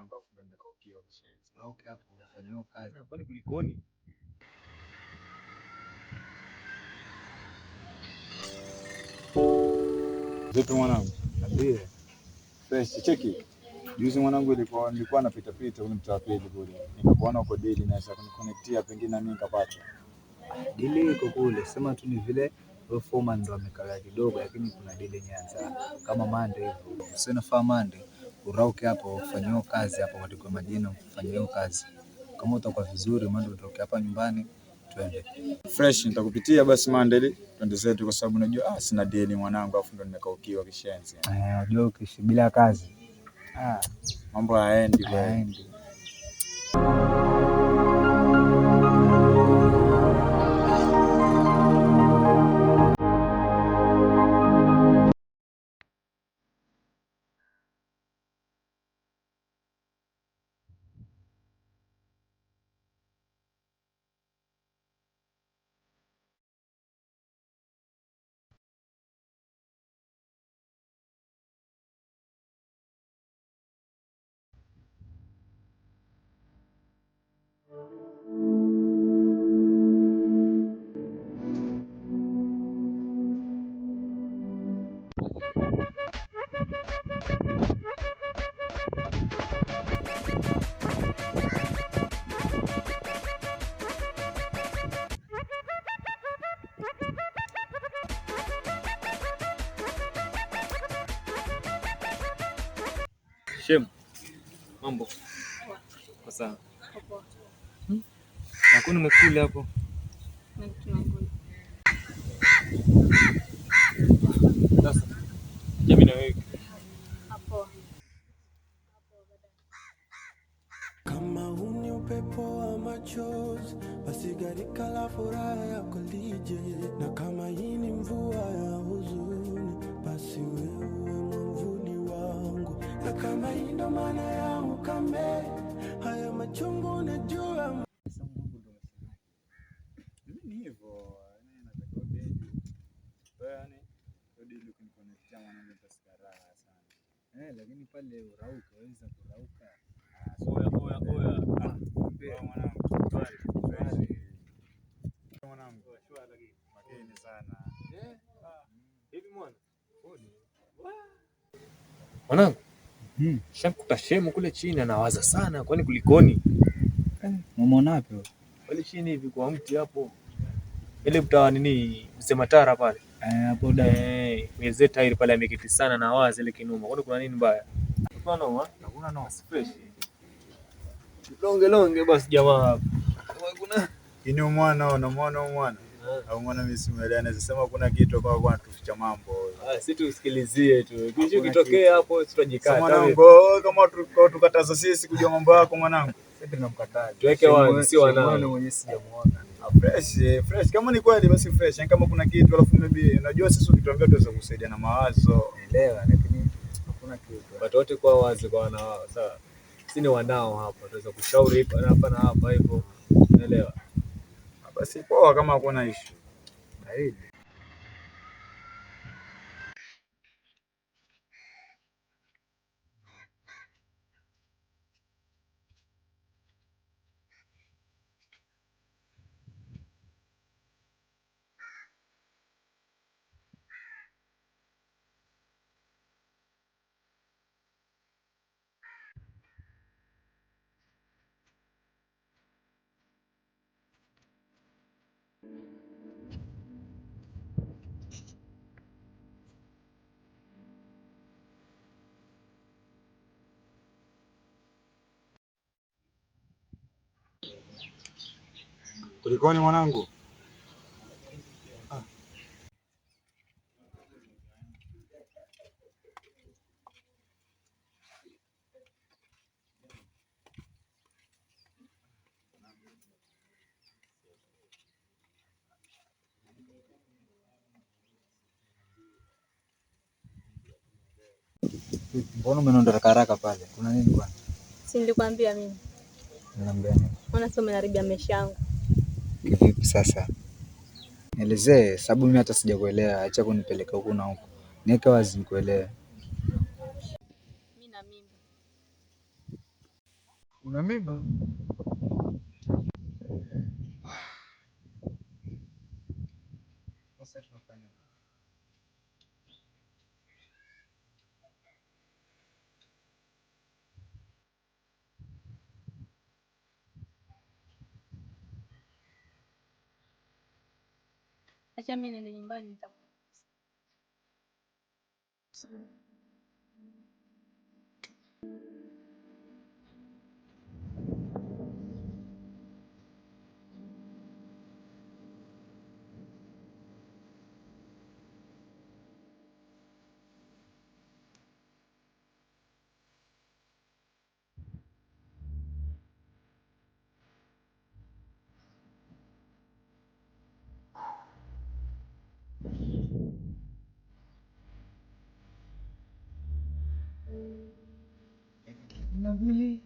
mwanangu, afu ndo nikaukiwa kishenzi. Okay, hapo unafanya kazi. Kwani kulikoni? Vipi mwanangu? Niambie. Fresh, cheki. Juzi mwanangu nilikuwa napita pita kule mtaa wa pili kule. Nikakuona uko dili, naweza kuniconnectia pengine na mimi nikapata. Dili iko kule, sema tu ni vile huyo foreman ndo amekawia kidogo, lakini kuna dili Nyanza kama Mande hivyo. Sio nafaa Mande urauke hapo ufanyiwe kazi hapo katika majina ufanyiwe kazi. Kama utakuwa vizuri Mande utoke hapa nyumbani twende. Fresh, nitakupitia basi Monday ili twende zetu kwa sababu najua sina dili mwanangu, afu ndo nimekaukiwa kishenzi. Eh, unajua ukiishi bila kazi Mambo hayaendi kweli. hayaendi. Shem. Mambo. Kwa sawa. Na kwani umekula hapo? Sasa. Mimi na wewe. Kama huu ni upepo wa machozi, basi gharika la furaha yako lije, na kama hii ni mvua ya huzuni, basi wewe mwamvuli wangu, na kama hii ndo maana ya ukame, haya machungu najua. Sasa Mungu ndo umesemaje? Mimi ni hivyo, yani nataka udeli. Wewe yani udeli ukiniconnectia mwanangu nitasikia raha sana. Eh, lakini pale urauke, waweza kurauka. Oya, oya, oya. Poa mwanangu. Fresh. Mwanangu. Makini sana. Hivi mwana. Mwanangu, Mhm. shamkuta shemu kule chini anawaza sana, kwani kulikoni? Umeona wapi? Pale chini hivi kwa mti hapo. Ile mtaa nini mzee Matara pale. Eh, hapo da. Eh, mzee tairi pale ameketi sana na waza ile kinoma. Kwani kuna nini mbaya? Hakuna noma. Hakuna noma. Fresh. Longe longe basi jamaa. Kuna Ini mwana una mwana mwana. Au mwana mimi simuelewi, anaweza sema kuna kitu kwa kwa tuficha mambo. Ah, si tusikilizie tu. Kicho Hakuna kitokea hapo Sasa tutajikata. mwanangu, oh, kama tukataza sisi kujua mambo yako mwanangu. Sasa tunamkataa. Tuweke wazi, si wanao. Mwana mwenyewe sijamuona. Fresh, fresh. Kama ni kweli basi fresh. Yaani kama kuna kitu alafu maybe unajua sisi ukituambia tuweza kusaidia na mawazo. Naelewa, lakini hakuna kitu. Watu wote kwa wazi kwa wana wao, sawa. Si ni wanao hapa, tuweza kushauri hapa na hapa na hapa hivyo. Unaelewa? Basi poa kama hakuna issue. Baridi. Kulikoni mwanangu? Mbona umenonda haraka haraka pale? Kuna nini bwana? Si nilikwambia mimi. Niambia nini? Mbona sasa umeharibia maisha yangu? Kivipi sasa? Nielezee, sababu mimi hata sijakuelewa. Acha kunipeleka huku na huku. Niweke wazi nikuelewe. Mimi na mimba. Una mimba? Sasa tunafanya Acha mimi niende nyumbani nita Na mbili.